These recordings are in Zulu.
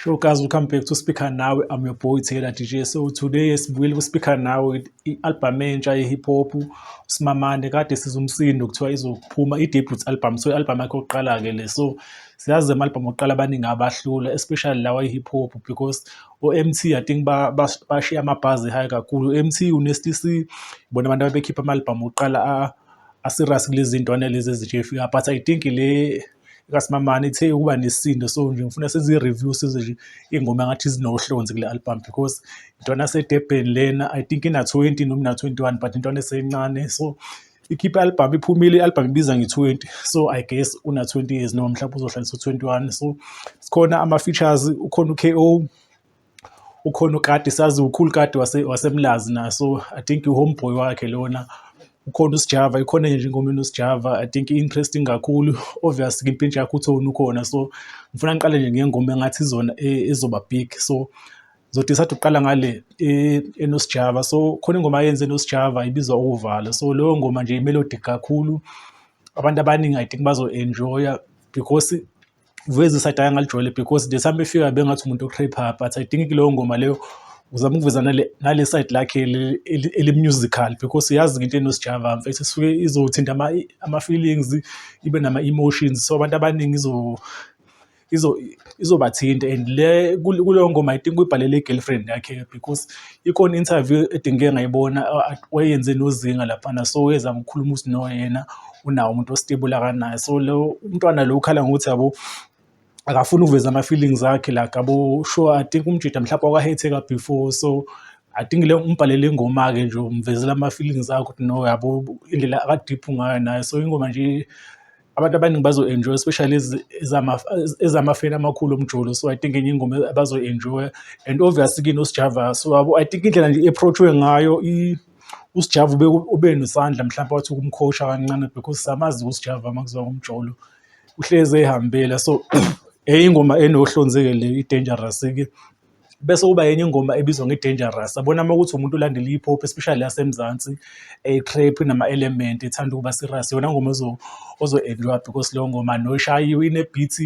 Sure guys, welcome back to Speaker Nawe. I'm your boy Taylor DJ. So today sibuyele ku-Speaker Nawe, i-album entsha ye-hip hop uSimamane kade sizwa umsindo kuthiwa izophuma i-debut album. So i-album yakhe yokuqala-ke le. So siyazi ama-album okuqala abaningi abahlula, especially lawa i-hip hop, because o-Emtee, I think, bashiya ama-bars high kakhulu. U-Emtee, u-Nasty C, bona abantu ababekhipha ama-album okuqala a-serious kulezi zintwana lezi ezintsha ey'fika, but I think le kaSimamane ithe ukuba nesisindo. So nje ngifuna senze i-review, sizwe nje iy'ngoma engathi zinohlonze kule album, because intwana yaseDurban lena, I think ina-20 noma ina-21, but intwana esencane. So ikhiphe i-album, iphumile i-album ibiza nge-20, so I guess una-20 years noma mhlawumbe uzohlalisa u-21. So sikhona ama-features, ukhona u-KO, ukhona uKati, sazi ukhulu Kati waseMlazi na, so I think i-homeboy wakhe lona. Ukhona uSjava, ikhona nje ingoma enoSjava, I think i-interesting kakhulu. Obviously impintshi yakhe uTony ukhona. So ngifuna ngiqale nje ngengoma engathi izona ezoba big, so ngizo-decide ukuqala ngale enoSjava. So khona ingoma ayenze enoSjava ibizwa Uvalo. So leyo ngoma nje i-melodic kakhulu, abantu abaningi I think bazo-enjoya because uveza i-side angalijwayele, because the time efika bengathi umuntu o-trap, but I think kuleyo ngoma leyo uzama ukuveza nale side lakhe eli-musical, because uyazi into enoSjava, mfethu, isuke izothinta ama-feelings, ibe nama-emotions, so abantu abaningi izobathinta. And le kuleyo ngoma, I think uyibhalele i-girlfriend yakhe, because ikhona i-interview ede ngike ngayibona wayenze noZinga laphana, so wezama ukukhuluma ukuthi no, yena unawo umuntu o-stable akanaye. So lo umntwana lo ukhala ngokuthi, yabo, akafuni ukuveza ama-feelings akhe, like, yabo, sure, I think umjida mhlawumbe waka-hurt-eka before, so I think le umbhalele ingoma-ke nje umvezela ama-feelings akhe ukuthi no, yabo, indlela aka-deep ngayo naye. So ingoma nje abantu abaningi bazo-enjoy, especially ezamafeni amakhulu omjolo. So I think enye ingoma abazoyi-enjoy-a, and obviously kunoSjava. So yabo, I think indlela nje i-approach-we ngayo, uSjava ube nesandla mhlampe wathi ukumcoacha kancane, because siyamazi uSjava uma kuziwa ngomjolo, uhlezi ey'hambela. So enye ingoma enohlonze-ke le, i-dangerous-ke. Bese kuba enye ingoma ebizwa nge-Dangerous. Yabona uma kuwukuthi umuntu olandela i-hip hop, especially yaseMzansi, trap inama-element ethanda ukuba serious, iyona ngoma ozo-enjoy-a, because leyo ngoma noshayiwe ine-beat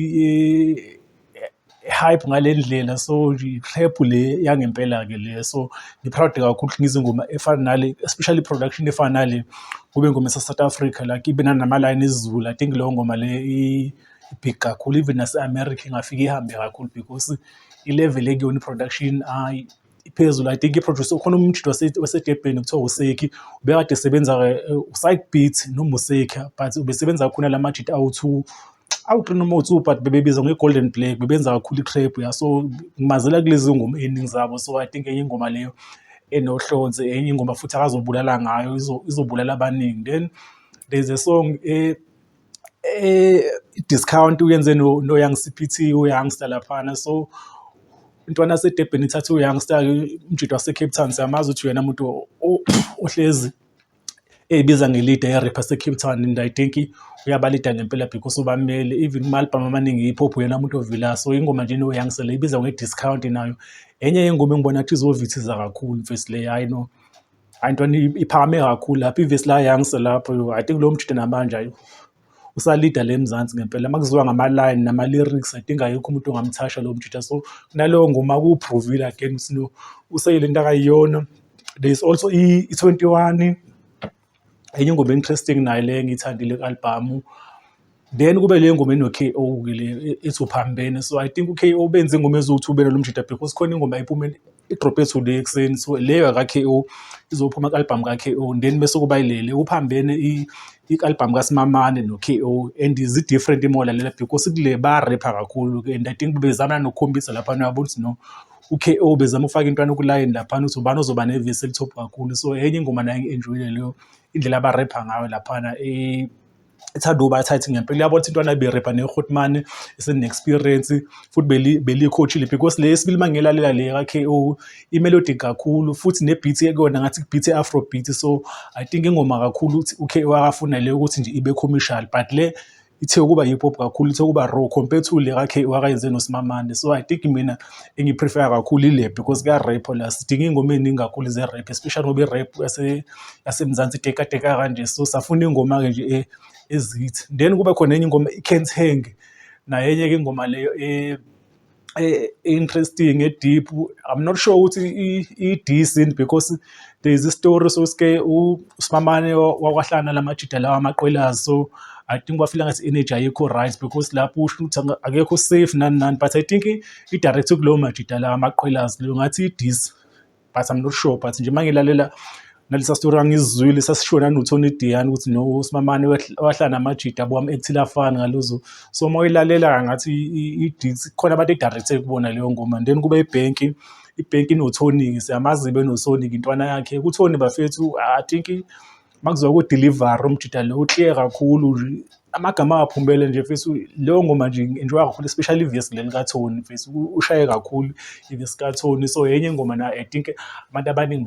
hype ngale ndlela. So nje i-trap le yangempela-ke le. So ngi-proud kakhulu ukuthi ngizwe ingoma efana nale, especially i-production efana nale, kube ingoma yase-South Africa, like ibe nanama-line esiZulu. I think leyo ngoma le i-big kakhulu, even nase-America ingafike ihambe kakhulu, because i-level ekuyona i-production, hhayi, iphezulu. I think i-producer khona umjita wase-Durban kuthiwa uSeki, ubekade esebenza u-Side Beat noma uSeki, but ubesebenza kakhulu nala majita awu-two, awu-three noma awu-two, but bebebizwa nge-Golden Black, bebenza kakhulu i-trap ya. So ngimazela kulezi ngoma ey'ningi zabo. So I think enye ingoma leyo enohlonze, enye ingoma futhi akazobulala ngayo, izobulala abaningi. Then there's a song i-Discount, uyenze no-Young C_P_T, u-Youngster laphana. So intwana yaseDurban ithathe u-Youngster-ke, umjita wase-Cape Town, siyamazi ukuthi uyena muntu ohlezi ey'biza nge-leader ye-rap yase-Cape Town, and I think uyaba-lead-a ngempela because ubamele even kuma-album amaningi i-hip hop, uyena muntu ovelayo. So ingoma nje eno-Youngster le ibizwa nge-Discount, nayo enye yey'ngoma engibona ngathi izovithiza kakhulu, mfethu le. Hhayi no, hhayi, intwana iphakame kakhulu lapho, ivesi la-Youngster lapho. I think lowo mjita namanje, hhayi, usa-lead-a le eMzansi ngempela uma kuziwa ngama-line nama-lyrics. I think akekho umuntu ongamthasha lowo mjita. So naleyo ngoma ku-prove-ile again ukuthi no, useyile into akayiyona. There is also i-21, enye ingoma interesting nayo le engiyithandile ku-album. Then kube le ngoma eno-K_O-ke le ethi Uphambene. So I think u-K_O benze ingoma eziwu-two beno lo mjita, because khona ingoma iphume, i-drop-e today ekuseni, so leyo aka-K_O izophuma ku-album ka-K_O, then bese kuba yilele Uphambene, i-album kaSimamane no-K_O, and zi-different uma ulalela, because kule baya-rap-a kakhulu, and I think bezama nokukhombisa laphana, uyabona ukuthi no, u-K_O bezama ukufaka intwana kulayini laphana ukuthi ubani ozoba nevesi eli-top kakhulu. So enye ingoma nayo engi-enjoy-ile leyo, indlela aba-rap-a ngayo laphana ithanda ukuba tight ngempela. Uyabona ukuthi intwana be-rap-a ne-Grootman esene-experience futhi beli-coach-ile, because le yesibili uma ngilalela le ka-K_O i-melodic kakhulu, futhi ne-beat ekuyona ngathi i-beat e-afro beat. So I think ingoma kakhulu ukuthi u-K_O akafuna le ukuthi nje ibe commercial, but le ithe ukuba hip hop kakhulu, ithe ukuba raw compared to le ka-K_O akayenze noSimamane. So I think mina engiyi-prefer-a kakhulu ile, because kuya-rap-wa la, sidinga iy'ngoma ey'ningi kakhulu ze-rap, especially ngoba i-rap yaseMzansi itekateka kanje, so safuna iy'ngoma-ke nje ezithi. Then kube khona enye ingoma, i-Can't Hang, nayo enye-ke ingoma leyo. Interesting, e-deep. I'm not sure ukuthi i-decent because there is a story sosuke uSimamane wakwahlala lamajida lawa amaqwelazi, so I think bafila ngathi i-energy ayikho right because lapho usho ukuthi akekho safe, nani nani, but I think i-direct kulowo majida lawa amaqwelazi leyo ngathi i-diss, but I'm not sure. But nje uma ngilalela nalesa story angizwile sasishiwo nanoTony Diane ukuthi no, uSimamane wahlala namajida abo wam-act-ila afani ngalozo. So uma uyilalela ngathi i-diss khona abantu e-direct kubona leyo ngoma. And then kube ibhenki, ibhenki inoTony, siyamazi benoTony, intwana yakhe kuTony bafethu. I think makuziwa ku-delivery umjida lo u-clear kakhulu nje, amagama angaphumele nje mfethu. Leyo ngoma nje ngi-enjoy-a kakhulu, especially ivesi leli kaTony mfethu, ushaye kakhulu ivesi kaTony. So enye ingoma nayo I think abantu abaningi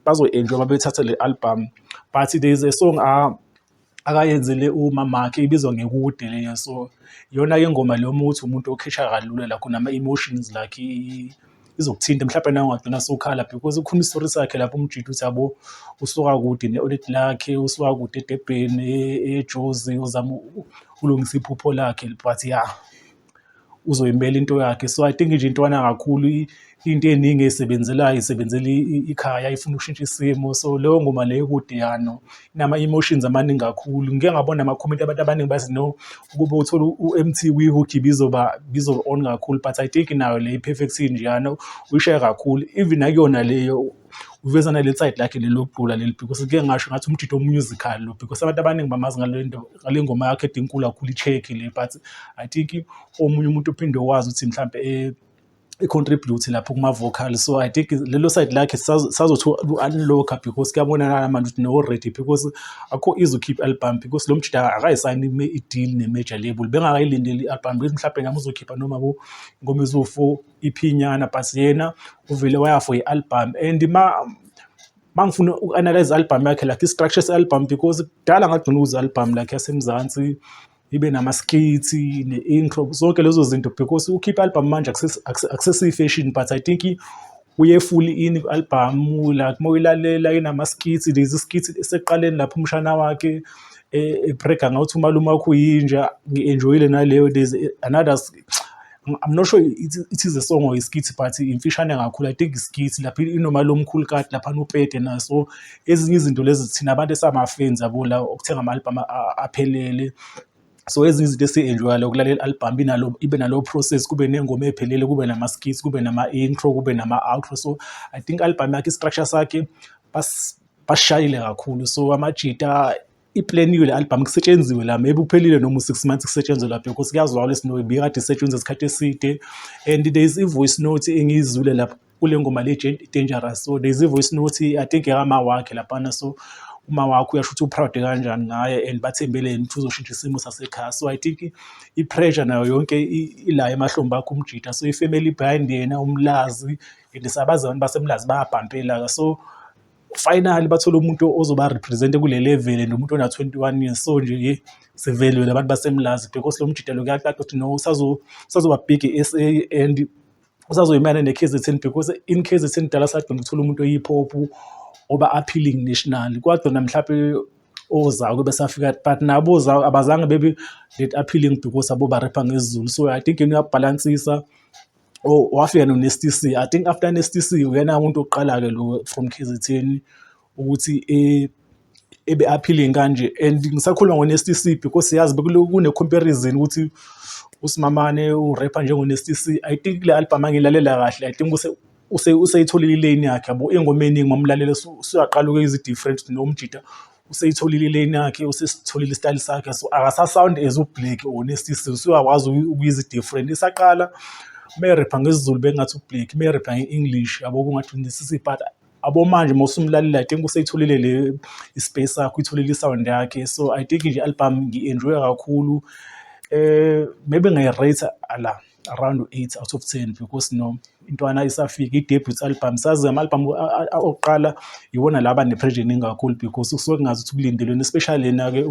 bazo-enjoy-a uma bethatha le album. But there is a song akayenzele umamakhe ibizwa "Ngekude" leyo. So iyona-ke ingoma leyo uma ukuthi umuntu okhesha kalula la khona ama-emotions, like izokuthinta, mhlawumbe nawe ungagcina sewukhala because ukhuluma isitori sakhe lapho umjida ukuthi yabo usuka kude ne-oledi lakhe, usuka kude eDurban, eJozi, uzama ukulungisa iphupho lakhe, but ya, uzoyimela into yakhe. So I think nje intwana kakhulu into ey'ningi ey'sebenzelayo isebenzela ikhaya, ifuna ukushintsha isimo. So leyo ngoma leyo ekude yano inama-emotions amaningi kakhulu. Ngike ngabona nama-comment abantu abaningi bathi no, ukube uthole u-Emtee kwi-hook ibizoba bizoba on kakhulu, but I think nayo le i-perfect njeyana, uyishaye kakhulu. Even nakuyona leyo uveza nale side lakhe leli lokucula leli, because ngike ngasho ngathi umjida o-musical lo, because abantu abaningi bamazi ngale nto, ngale ngoma yakhe ede inkulu kakhulu, i-check le. But I think omunye umuntu uphinde wazi ukuthi mhlampe i-contribute lapho kuma-vocal. So I think lelo side lakhe sazothi u-unlock-a because kuyabonakala manje ukuthi no, ready, because akukho easy ukhipha i-album because lo mjida akayisayini i-deal ne-major label, bengakayilindeli i-album bethi mhlampe nami uzokhipha noma ingoma eziwu-4, iphinyana, but yena uvele waya for i-album. And ma mangifuna uku-analyze i-album yakhe, like i-structure se-album, because kudala ngagcina ukuzwa i-album like yaseMzansi ibe nama-skits ne-intro, zonke lezo zinto, because ukhipha i-album manje akusesiyi-fashion. But I think uye fully in ku-album, like uma uyilalela inama-skits. Lezi skits esekuqaleni lapho umshana wakhe e-brag-a ngathi umalume wakho uyinja, ngi-enjoy-ile naleyo. There's another, I'm not sure it is a song or iskit, but imfishane kakhulu. I think iskit lapho inomalume omkhulu kade laphana upete naso. Ezinye izinto lezi thina abantu esama-fans yabo la ukuthenga ama-album aphelele, so ezinye izinto esi-enjoy-ayo ukulalela i-album inalo, ibe nalowo process, kube ney'ngoma ey'phelele, kube nama-skits, kube nama-intro, kube nama-outro. So I think i-album yakhe, i-structure sakhe basishayile kakhulu. So amajita iplaniwe le album, kusetshenziwe la, maybe uphelile noma u-6 months kusetshenzwe lapho because kuyazwakala ukuthi no, ibikade isetshenzwa isikhathi eside. And there is i-voice note engiyizwile lapho kule ngoma le Dangerous. So there is i-voice note, I think ekama wakhe laphana. So uma wakhe uyasho ukuthi u-proud kanjani ngaye and bathembele yena ukuthi uzoshintsha isimo sasekhaya. So I think i-pressure nayo yonke ila emahlombe akhe umjida. So i-family behind yena uMlazi, and sabazi abantu baseMlazi bayabhampela. So finally bathole umuntu ozoba-represent-a kule level and umuntu ona-21 years. So nje siveliwe labantu baseMlazi because lo mjida lo kuyacaca ukuthi no, usazoba big e-SA and usazoyimela ne-KZN, because in KZN kudala sagcina ukuthola umuntu oyi-hip hop oba appealing national. Kwagcina mhlampe ozakwe besafika, but nabo ozakwe abazange bebe that appealing because abo barepha ngesiZulu. So I think yena uyabhalansisa. Oh, wafika no-Nasty C. I think after Nasty C uyena umuntu wokuqala-ke lo from KZN ukuthi ebe appealing kanje. And ngisakhuluma ngo-Nasty C because siyazi kune-comparison ukuthi uSimamane urepha njengo-Nasty C. I think kule album angilalela kahle, I think useyitholile i-lane yakhe yabo. Iy'ngoma ey'ningi mamulalela usuyaqala ukuyizwa i-different nomjida useyitholile i-lane yakhe, usesitholile isitayeli sakhe, so akasa-sound as uBlaq or Nasty C, usuyakwazi ukuyizwa i-different. Isaqala merepha ngesiZulu bengathi uBlaq, merepha nge-English yabo kungathi uNasty C, but abo manje mawusumlalela I think useyitholile le i-space sakhe, uyitholile i-sound yakhe. So I think nje i-album ngi-enjoy-a kakhulu. Maybe ngingayi-rate ala around u-8 out of 10 because no, intwana isafika, i-debut album. Sazi ama-album okuqala iwona la aba ne-pressure eningi kakhulu because kusuke kungazi ukuthi kulindelweni, especially yena-ke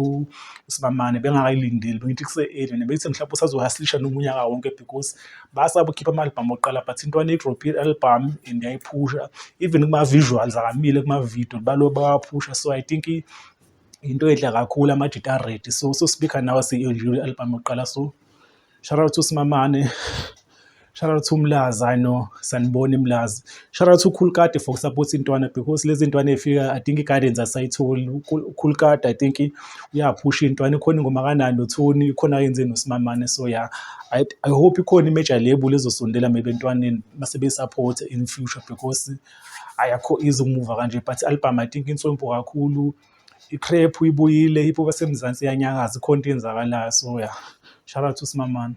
uSimamane bengakayilindeli, bengithi kuse-early bethi mhlawumbe usazohasilisha noma unyaka wonke because basaba ukukhipha ama-album okuqala, but intwana i-drop-ile i-album and yayiphusha, even kuma-visuals akamile kuma-video balo bayaphusha. So I think into enhle kakhulu, amajita a-ready. So speaker nawe siyi-enjoy-ile i-album yokuqala. So shout out to Simamane. Shout out to Mlazi, I know, sanibona iMlazi. Shout out to Khulukade for support intwana because lezi ntwana ey'fika, I think i-guidance asayitholi. UKhulukade I think uyaphusha intwana, ikhona ingoma kaNandi noThoni, ikhona ayenze noSimamane. So yeah, I hope ikhona i-major label ezosondela maybe entwaneni mase beyi-support in future because ayakho easy ukumuva kanje, but i-album I think inswempu kakhulu. I-trap ibuyile, hip hop yaseMzansi iyanyakaza, ikhona into eyenzakalayo. So yeah, shout out to Simamane.